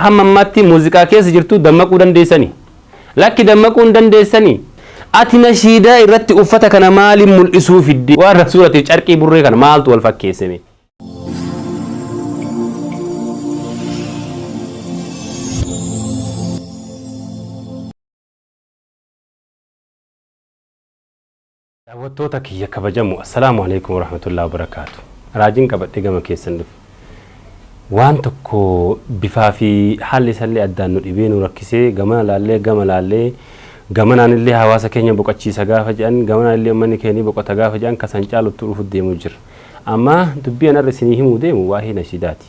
Hamma ammaatti muuziqaa keessa jirtu dammaquu dandeessanii? Lakki dammaquu hin dandeessanii? Ati nashiidaa irratti uffata kana maaliin mul'isuu fidde? Waan rasuulatiif carqii burree kana maaltu wal fakkeesseme? Daawwattoota kiyya kabajamoo Assalaamu Aleykum Warahmatullahi Wabarakaatu. Raajiin qabadhee gama keessan dhufe. Waan tokko bifaa fi haalli isallee addaan nu dhibee nu rakkisee gamana laallee gama laallee gamanaan illee hawaasa keenya boqachiisa gaafa jedhan gamanaan illee uummanni keenya ni boqota gaafa jedhan kasan caaluttu dhufu deemu jira. Amma dubbii anarra isinii himuu deemu waa'ee nashiidaati.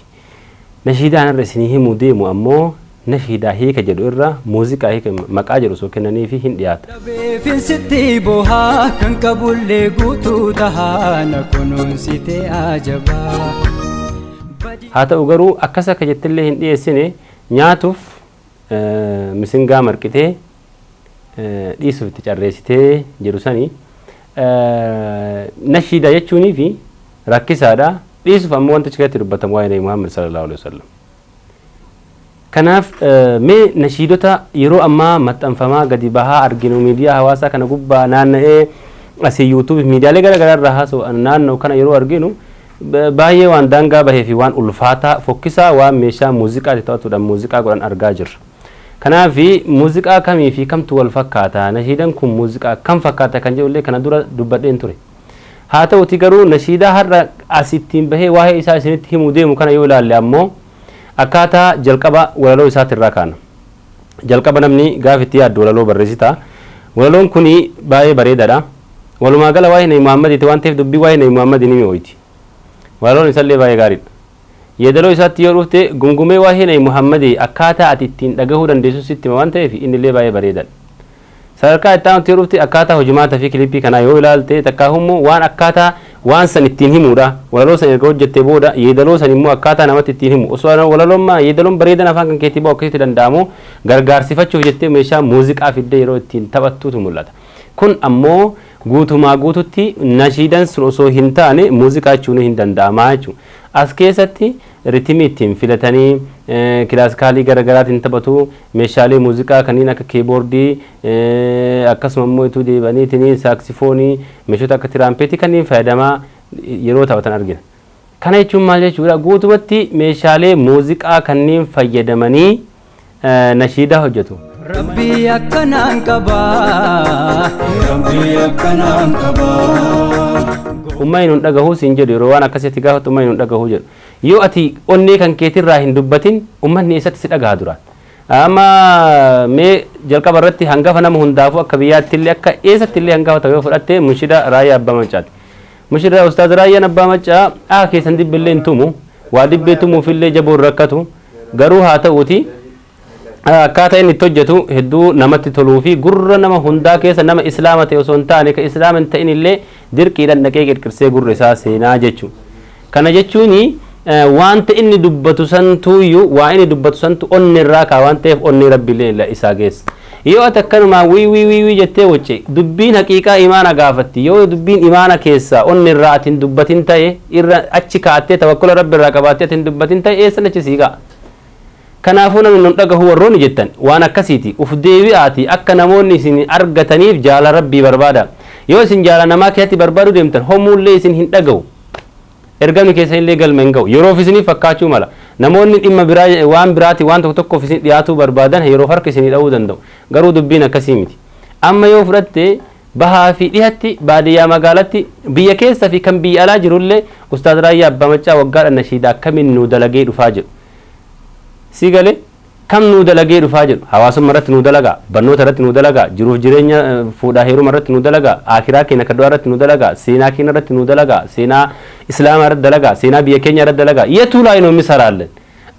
Nashiidaa anarra isinii himuu deemu ammoo nashiidaa hiika jedhu irra muuziqaa hiika maqaa jedhu osoo kennaniifi hin dhiyaata. Dhabeefin sitti bohaa kan qabullee guutuu tahaa na kunuunsitee ajabaa. Haa ta'u garuu akkas akka jettellee hin dhiyeessine nyaatuuf misingaa marqitee dhiisuuf itti carreessitee jedhu sani nashiidaa jechuuniifi rakkisaadha. Dhiisuuf ammoo wanti achi keessatti dubbatamu waa'ee Nabi Muhammad sallallahu alaihi wasallam. Kanaaf mee nashiidota yeroo ammaa maxxanfamaa gadi bahaa arginu miidiyaa hawaasaa kana gubbaa naanna'ee asii yuutuubii miidiyaalee gara garaa irraa haasa'u naanna'u kana yeroo arginu baay'ee waan daangaa bahee fi waan ulfaataa fokkisaa waan meeshaa muuziqaatti taphatuudhaan muuziqaa godhan argaa jirra. Kanaaf muuziqaa kamii fi kamtu wal fakkaata nashiidan kun muuziqaa kam fakkaata kan jedhullee kana dura dubbadheen ture. Haa ta'uti garuu nashiidaa har'a as ittiin bahee waa'ee isaa isinitti himuu deemu kana yoo ilaalle ammoo akkaataa jalqaba walaloo isaatirraa kaana. Jalqaba namni gaaf itti yaaddu walaloo barreessita. Walaloon kuni baay'ee bareedaadha. Walumaa gala waa'ee Nabi Muhammadiiti waan ta'eef dubbii waa'ee Nabi Muhammadi ni mi'ooyti. Walaloon isallee baay'ee gaariidha. Yeedaloo isaatti yoo dhufte gungumee waa'ee Nabi Muhammadi akkaataa ati ittiin dhagahuu dandeessu sitti hima waan ta'eef innillee baay'ee bareedaadha. Sadarkaa itti aanutti yoo dhufte akkaataa hojimaata fi kilippii kanaa yoo ilaalte takkaahuu immoo waan akkaataa waan san ittiin himuudha. Walaloo san erga hojjettee booda yeedaloo san immoo akkaataa namatti ittiin himu. Osoo walaloon maa yeedaloon bareedan afaan kan keetii bahu akkasitti danda'amu gargaarsifachuuf jettee meeshaa muuziqaa fiddee yeroo ittiin taphattuutu mul'ata. Kun ammoo guutumaa guututti nashiidan sun osoo hin taane muuziqaa jechuun hin danda'ama jechuudha. As keessatti ritimii ittiin filatanii kilaasikaalii gara garaatiin taphatu, meeshaalee muuziqaa kanneen akka keeboordii, akkasuma immoo ituu deebi'aniitiin saaksifoonii, meeshota akka tiraampeetii kanneen fayyadamaa yeroo taphatan argina. Kana jechuun maal jechuudha? Guutumatti meeshaalee muuziqaa kanneen fayyadamanii nashiidaa hojjetu. Rabbii akkanaan qabaa. Rabbii akkanaan qabaa. Ummanni nun dhagahuu siin jedhu yeroo waan akkasitti gaafatu ummanni nun dhagahuu jedhu. Yoo ati onnee kan keetirraa hin dubbatin ummanni eessatti si dhagaha duraan. Amma mee jalqaba irratti hangafa nama hundaafuu akka biyyaatti illee akka eessatti illee hangafa ta'u yoo fudhatte munshida Raayyaa Abbaa Maccaati. Munshida Ustaaz Raayyaan Abbaa Maccaa aa keessan dibbillee hin tumu waa dibbee tumuufillee jaboo hin rakkatu garuu haa ta'uuti akkaataa inni itti hojjetu hedduu namatti toluu fi gurra nama hundaa keessa nama islaama ta'e osoo hin taane ka islaama hin ta'in illee dirqiidhaan dhaqee qirqirsee gurra isaa seenaa jechuudha. Kana jechuun wanta inni dubbatu santuuyyuu waa inni dubbatu santu onnee irraa kaa waan ta'eef onnee rabbiillee isaa geessa. Yoo ati akkanumaa wii wii wii wii jettee wacce dubbiin haqiiqaa imaana gaafatti yoo dubbiin imaana keessaa onnee irraa ati hin dubbatin ta'e irra achi kaa'attee tawakkula rabbi irraa qabaattee ati hin dubbatin ta'e eessan achi sii ga'a. Kanaafuu namni nun dhagahu warroonni jettan waan akkasiiti uf deebi'aatii akka namoonni isin argataniif jaala Rabbii barbaadaa. Yoo isin jaala namaa keessatti barbaaduu deemtan homuullee isin hin dhagahu. Ergamni keessanillee galma hin ga'u. Yeroof isiniif fakkaachuu mala. Namoonni dhimma biraa waan biraatiin waan tokko tokkoof isin dhiyaatuu barbaadan yeroof harka isinii dha'uu danda'u. Garuu dubbiin akkasii miti. Amma yoo fudhatte bahaa fi dhihatti, baadiyyaa magaalatti, biyya keessa fi kan biyya alaa jirullee Ustaaz Raayyaa Abbaa Maccaa waggaadhaan nashiidaa akkamiin nuu dalagee dhufaa jedhu. Sii galee? Kam nuu dalagee dhufaa jedhu. Hawaasumma irratti nuu dalagaa, barnoota irratti nuu dalagaa, jiruuf jireenya fuudhaa heeruma irratti nuu dalagaa, aakiraa keenya ka du'aa irratti nuu dalagaa, seenaa keenya irratti nuu dalagaa, seenaa islaamaa irratti dalagaa, seenaa biyya keenya irratti dalagaa. Yetuu laa inoo misaraallen.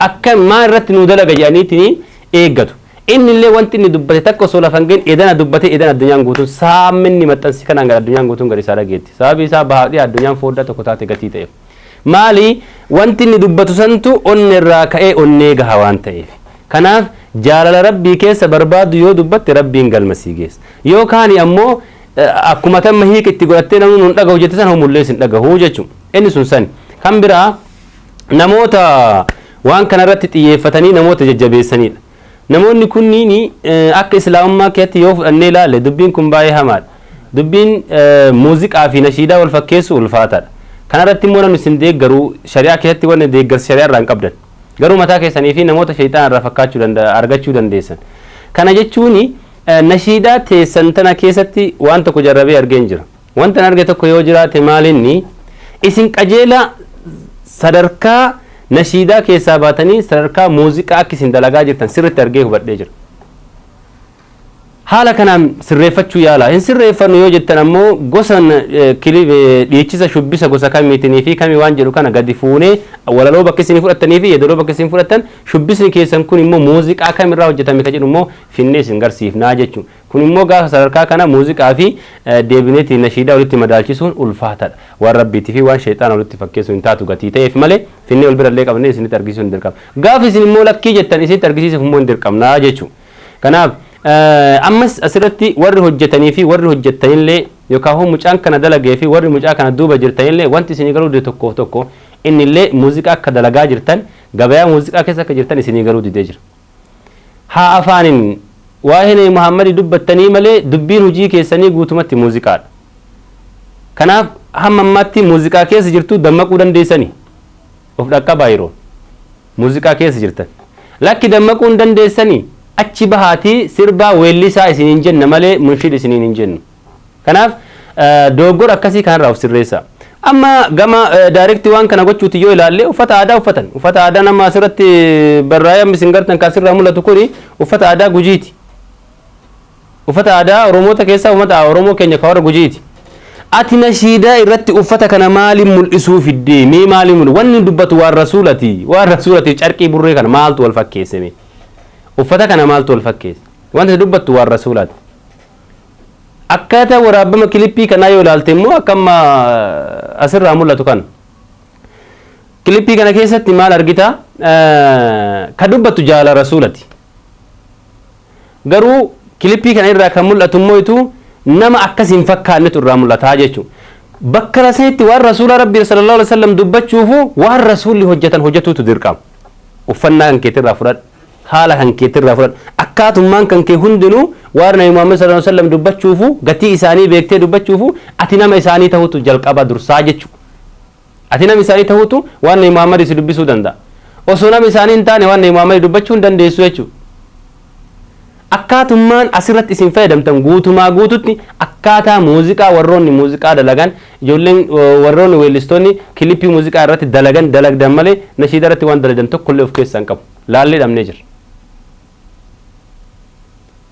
Akka maa irratti nuu dalaga jedhaniitiin eeggatu. Inni illee wanti inni dubbate takka osoo lafa hin gahin edana dubbatee edana addunyaan guutuun saamminni maxxansi kanaan gara addunyaan guutuun gadi isaa dhageetti. Sababii isaa bahaa dhiha addunyaan fooddaa tokko taate gatii ta'eef. Maali? Wanti inni dubbatu santu onnerraa ka'ee onnee gaha waan ta'eef. Kanaaf jaalala Rabbii keessa barbaaddu yoo dubbatte Rabbiin galma sii geessa. Yoo kaani ammoo akkuma tamma hiika itti godhattee namni nun dhagahu jette san homullee sin dhagahu jechuudha. Inni sun sani. Kan biraa namoota Waan kanarratti xiyyeeffatanii namoota jajjabeessanidha. Namoonni kunniin akka islaamummaa keessatti yoo fudhannee ilaalle dubbiin kun baay'ee hamaadha. Dubbiin muuziqaa fi nashiidaa wal fakkeessu ulfaataadha. Kanarratti immoo namni isin deeggaru shari'aa keessatti wanni deeggarsa shari'aa irraa hin qabdan. Garuu mataa keessanii fi namoota shayxaan irraa fakkaachuu danda'a argachuu dandeessan. Kana jechuun nashiidaa teessan tana keessatti waan tokko jarrabee argeen jira. Wanta arge tokko yoo jiraate maalinni isin qajeela sadarkaa nashiidaa keessaa baatanii sadarkaa muuziqaa akka isin dalagaa jirtan sirriitti argee hubadhee jira. Haala kanaan sirreeffachuu yaala. Hin sirreeffannu yoo jettan ammoo gosa dhiichisa shubbisa gosa kamiitinii fi kamii waan jedhu kana gadi fuunee walaloo bakka isin fudhattanii fi yeedaloo bakka isin fudhattan, shubbisni keessan kun immoo muuziqaa kamirraa hojjetame ka jedhu immoo finnee isin garsiifnaa jechuudha. Kun immoo gaafa sadarkaa kana muuziqaa fi deebineetii nashiidaa walitti madaalchisuun ulfaataadha. Waan rabbiitii fi waan sheexaana walitti fakkeessuu hin taatu gatii ta'eef malee finnee wal birallee qabnee isinitti argisiisuu hin dirqamna. Gaafa isin immoo lakkii jettan isinitti argisiisuuf immoo hin dirqamnaa jechuudha. Kanaaf ammas asirratti warri hojjetanii fi warri hojjettanillee yookaan mucaan kana dalagee fi warri mucaa kana duuba jirtanillee wanti isinii galuu dide tokkoof tokko innillee muuziqaa akka dalagaa jirtan, gabayaa muuziqaa keessa akka jirtan isinii galuu didee jira. Haa afaaniin waa'ee Nabi Muhammad dubbattanii malee dubbiin hojii keessanii guutumatti muuziqaadha. Kanaaf hamma ammaatti muuziqaa keessa jirtu dammaquu dandeessanii of dhaqqabaa yeroo muuziqaa keessa jirtan. Lakki dammaquu hin dandeessanii, achi bahaatii sirbaa weellisaa isiniin jenna malee munshid isiniin hin jennu. Kanaaf dogoggora akkasii kanarraa of sirreessa. Amma gama direct waan kana gochuuti yoo ilaalle uffata aadaa uffatan. Uffata aadaa nama asirratti barraa'ee amma isin gartan kan asirraa mul'atu kuni uffata aadaa Gujiiti. Uffata aadaa Oromoota keessaa uummata Oromoo keenya kan warra Gujiiti. Ati nashiidaa irratti uffata kana maaliin mul'isuu fiddee? Mee maaliin mul'isu? Wanni dubbatu waan rasuulati. Waan rasuulati carqii burree kana maaltu wal fakkeesse? Uffata kana maaltu wal fakkeesse? Wanti dubbattu waan rasuulaati. Akkaataa waraabama kilippii kanaa yoo ilaalte immoo akka amma asirraa mul'atu kana. Kilippii kana keessatti maal argita? Ka dubbattu jaala rasuulati. Garuu kilippii kana irraa kan mul'atu immoo itu nama akkas hin fakkaannetu irraa mul'ataa jechuudha. Bakka sanitti waan rasuula Rabbii sallallahu alaihi wasallam dubbachuufu waan rasuulli hojjetan hojjetuutu dirqama. Uffannaa kan keetirraa fudhadhu. Haala kan keetirraa fudhadhu. Akkaatummaan kan kee hundinuu waan Nabi Muhammad sallallahu alaihi wasallam dubbachuufu gatii isaanii beektee dubbachuufu ati nama isaanii ta'utu jalqaba dursaa jechuudha. Ati nama isaanii ta'utu waan Nabi Muhammad si dubbisuu danda'a. Osoo nama isaanii hin taane waan Nabi Muhammad dubbachuu hin dandeessu jechuudha. Akkaatummaan asirratti isin fayyadamtan guutumaa guututti akkaataa muuziqaa warroonni muuziqaa dalagan, ijoolleen warroonni weellistoonni kilippii muuziqaa irratti dalagan dalagdan malee nashiida irratti waan dalagan tokkollee of keessaa hin qabu. Laallee dhabnee jira.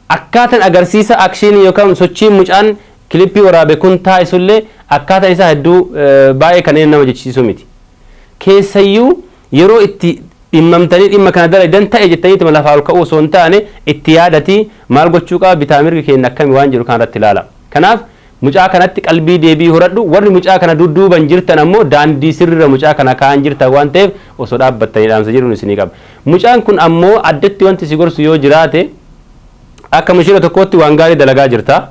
Akkaataan agarsiisa action yookaan sochiin mucaan kilippii waraabe kun taasisullee akkaataan isaa hedduu baay'ee kanneen nama jechisiisu miti. Keessayyuu yeroo itti dhimmamtanii dhimma kana dalagan ta'e jettaniituma lafaa ol ka'uu osoo hin taane itti yaadatii maal gochuu qaba, bitaa mirgi keenya akkami waan jedhu kanarratti ilaala. Kanaaf mucaa kanatti qalbii deebii horadhu. Warri mucaa kana dudduuban jirtan ammoo daandii sirriirra mucaa kana kaa'an jirtan waan ta'eef osoo dhaabbattanii dhaamsa jiruun isinii qaba. Mucaan kun ammoo addatti wanti si gorsu yoo jiraate akka mushira tokkootti waan gaarii dalagaa jirta.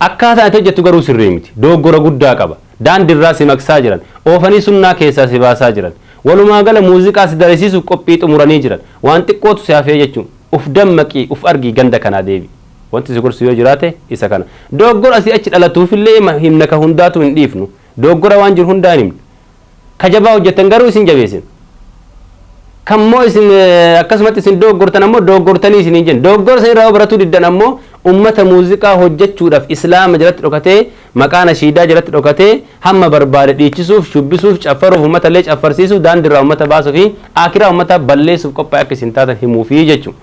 Akkaataa ati hojjettu garuu sirrii miti. Dogoggora guddaa qaba. Daandiirraa si maqsaa jiran. Oofanii sunnaa keessaa si baasaa jiran. Walumaa gala muuziqaa si dalasiisuuf qophii xumuranii jiran. Waan xiqqootu si hafee jechuun uf dammaqii, uf argii, ganda kanaa deebi. Wanti si gorsu yoo jiraate isa kana. Dogoggora asii achi dhalatuufillee himna ka hundaatu hin dhiifnu. Dogoggora waan jiru hundaa hin himnu. Ka jabaa hojjetan garuu isin jabeessin. Kammoo isin akkasumatti isin dogoggortan ammoo dogoggortanii isin hin jennu. Dogoggora isin irraa baratuu diddan ammoo ummata muuziqaa hojjechuudhaaf islaama jalatti dhokatee, maqaa nashiidaa jalatti dhokatee hamma barbaade dhiichisuuf, shubbisuuf, caffaruuf, ummata illee caffarsiisuuf, daandiirraa ummata baasuu fi akiraa ummata balleessuuf qophaa'e akka isin taatan himuufi jechuudha.